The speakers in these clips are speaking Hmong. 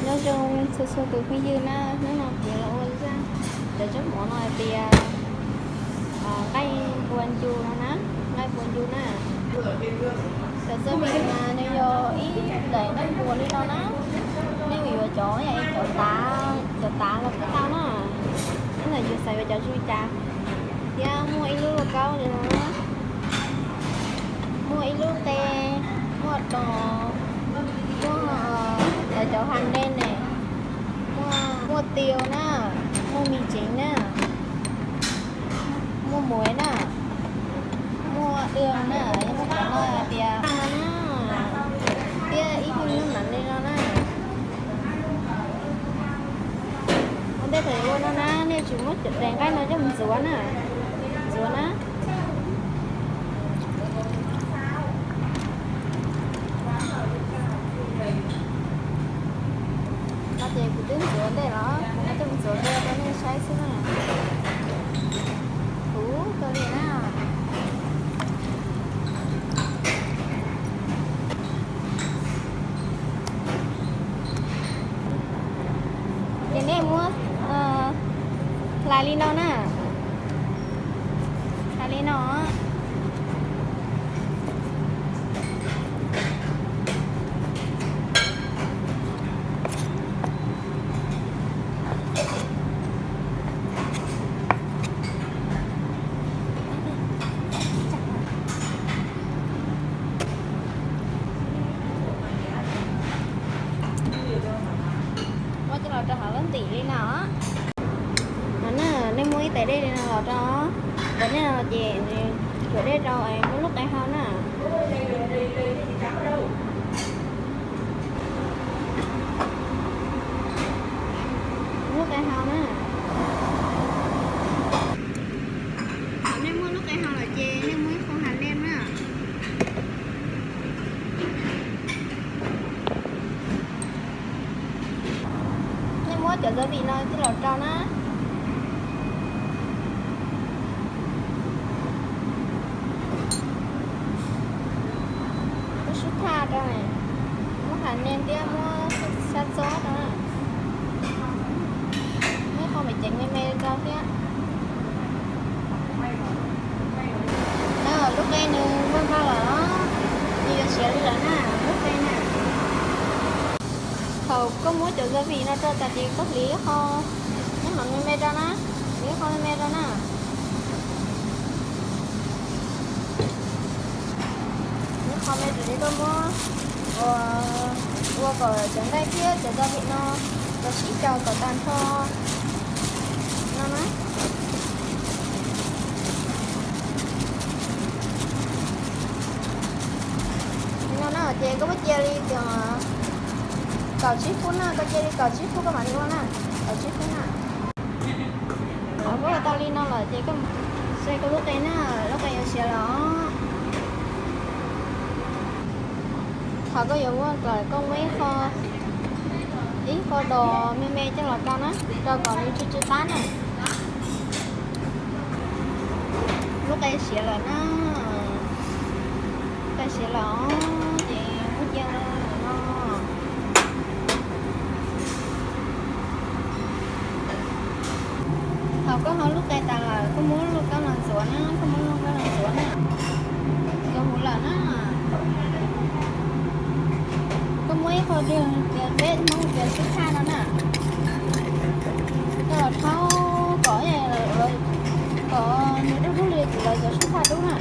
Nyob zoo txhua txhua tus phooj ywg na, hnub no kuv los ua zaj cov zaub mov no hais tias nqaij npua ncu no na, nqaij npua ncu na. Cov txo vim mas nws yog ib daim nqaij npua li no na, nej yuav cov, cov tav, cov tav los kuj tau na, ib ntawm yus xav yuav cov zoo cas. Thiab muaj ib lub lauj kaub li no, muaj ib lub qe, muaj tos, muaj cov ha ne ne, muaj tias na, muaj mis tsev na, muaj muav na, muaj dwg na, muaj cov no hais tias na, thiab ib tug nyuj mam li no na. Ua ntej thaum ua no na, nej tsis muab cov daim nqaij no coj mus ntxuav na, ntxuav na. No ces kuv twb ntxuav ntej los, kuv muab coj mus ntxuav ntej rau nej saib xwb na. Kuv kawg li na. Ces nej muab hlais li no na, hlais li no. Muab coj los rau hauv lub ntim li no. No na, nej muab ib tais dej li no los rau, ntawm nej no ces nws cuam dej rau es muab lub qe hau na. Lub qe hau na. Thaum nej muab lub qe hau lawm ces nej muab ib qho ha ne na. Nej muab cov gia vị no coj los rau na. Muab sub thaj rau, muab ha ne thiab muab sab txob rau na. Muab ib qho me ceev me me rau thiab. Lub qe nws npau npau lawm, nws yuav siav li lawm na, lub qe na. Thaum koj muab cov gia vị no rau tas ces koj hliv ib qho, ib qho me me rau na, hliv ib qho me me rau na. Ib qho me raws li koj muab, ua kom cov nqaij thiab cov gia vị no los sib xyaw kom tag nrho no na. Li no na ces koj muab cia li kaum tsib phút na, koj cia li kaum tsib phút koj mam li ua na, kaum tsib phút na. Thaum koj ua tau li no lawm ces koj saib koj lub qe na, lub qe yuav siav lawm. Thaum koj yuav muab lawm koj muab ib qho, ib qho dos me me coj los rau na, rau kom nws tsw tsw qab na. Lub qe siav lawm na, lub qe siav lawm os, ces muab cia no. Thaum koj ho lub qe tas lawm koj muab lauj kaub los ntxuav na, koj muab lauj kaub los ntxuav na. Ntxuav huv lawm na. Koj muab ib qho dwg, peb Hmoob tias sub thaj no na. Koj los rhaub kom, kom nws dub dub li kuv lawv cov sub thaj dub na.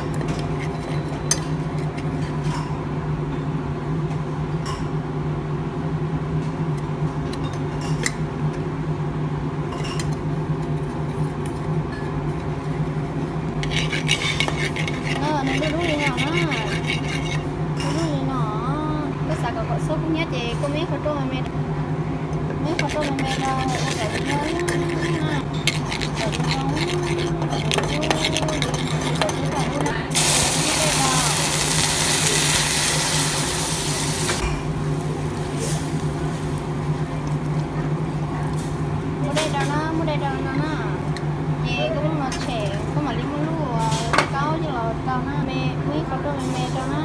Nws dub dub li no na, dub dub li no. Koj xav kom kom txhob kub hnyiab ces koj muab ib qho roj me me, muab ib qho roj me me rau ua kom hnyiab na. Kom hnyiab, kom hnyiab, kom hnyiab, kom hnyiab. Muab dej rau na, muab dej rau no na. Ces koj muab no tshem, koj mam li muab lub kaub coj los rau na, me, muab ib qho roj me me rau na.